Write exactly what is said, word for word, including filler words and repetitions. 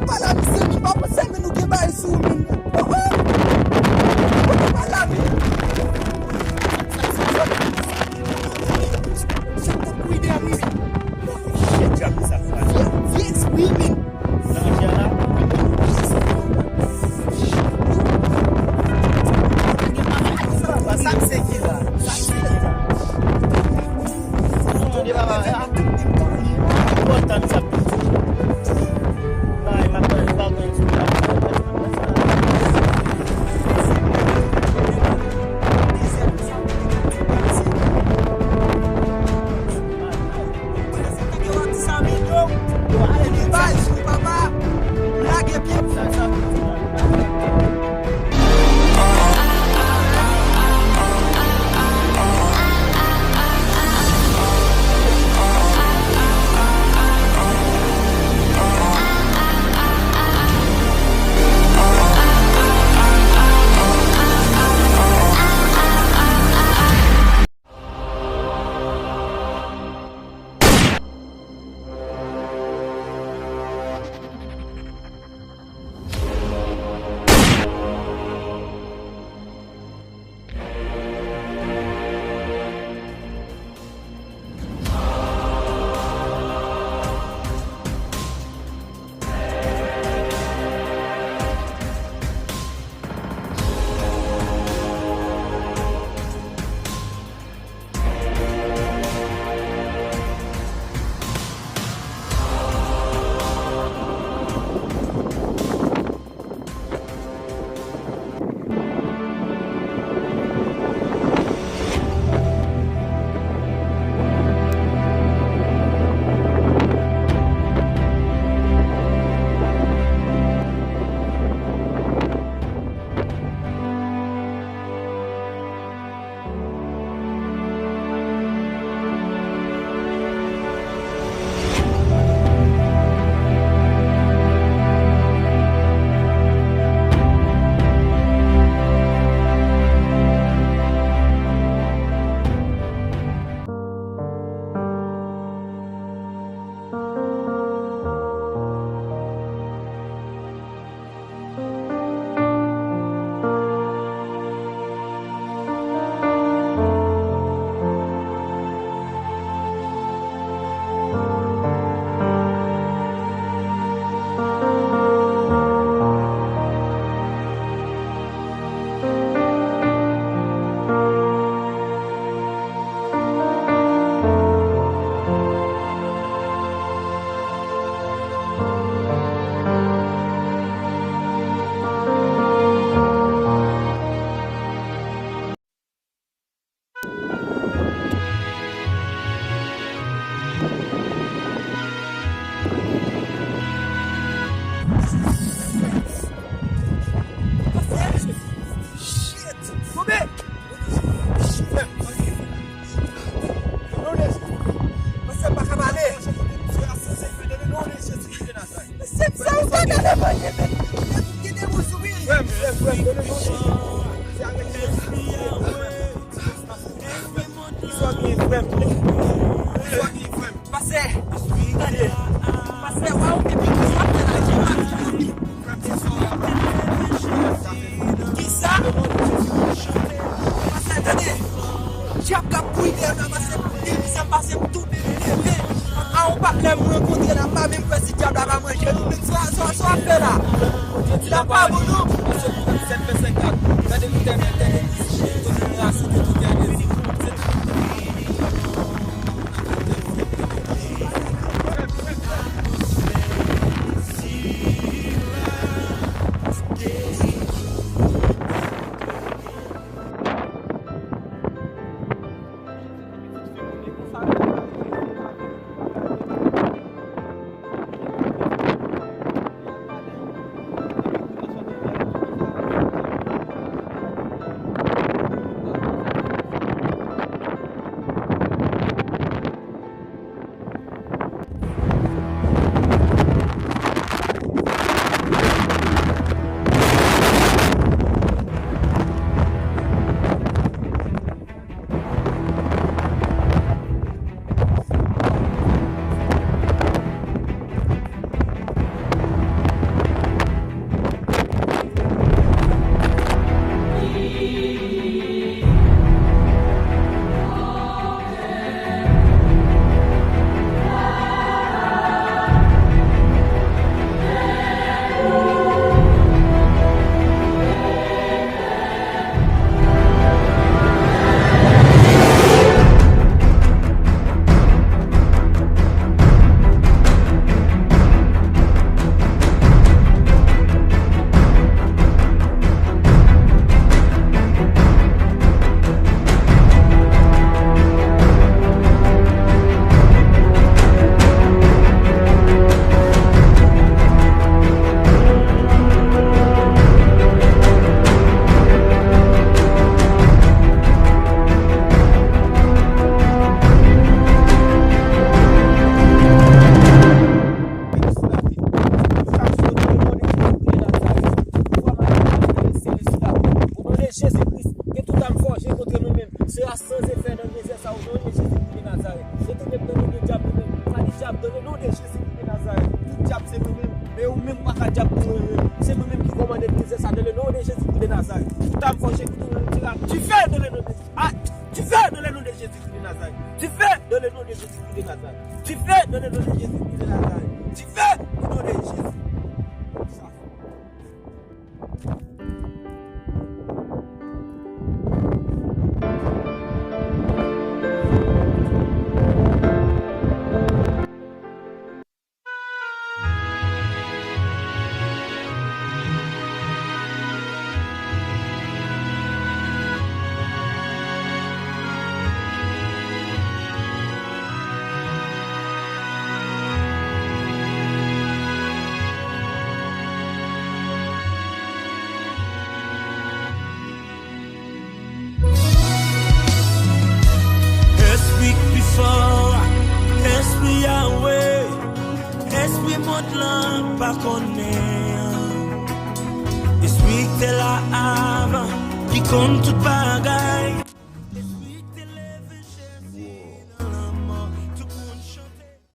Pa la, misye, men pa panse, men nou gen bagay sou ou, men. Oh, oh. Ou pa la, men. Se tout kou ide a, men. Shit, djab, sa fwa. Yes, wi, men. Nan jan la. Sa se ki la? Sa se ki la? Mande baba, a, kontan sa. Ay, m ap pran, m ap pran sou la. Lage pye. Shit! Tonbe! Shit! Pastè pa ka pale. Mesye, sa ou gade nan manje, men. Gen de moun sou mwen. Frè m, frè m, frè m, frè m. Se avèk Jezi. Sa w gen, frè m? Sa w gen, frè m? Pastè, tande. Pastè, w a ouvri pitit, w ap fè la, ki pa di. Kisa? Pastè, tande. Dyab k ap bouyi dèyè m la, pase m, depi sa pase m tonbe, m leve. A yon pa lè m rankontre la, m pa menm kwè si dyab la va manje nou, men sa, sa, sa w ap fè la? Bondye di la pa bon non. Sèt vèsè kat. Gade nou tèmè, tèmè, kote nou rasin, kote nou tèmè. E ou menm, makak dyab, ou menm, se mwen menm ki kòmande mizè sa, dans le nom de Jésus-Christ de Nazareth. Ou ta m fò Jésus, tu fais dans le nom de, ah, tu fais dans le nom de Jésus-Christ de Nazareth. Tu fais dans le nom de Jésus-Christ de Nazareth. Tu fais dans le nom de Jésus-Christ de Nazareth. Tu fais au nom de Jésus. Espri k pi fò a, Espri Yahweh, Espri mond lan pa konnen an. Espri k te la avan, ki konn tout bagay.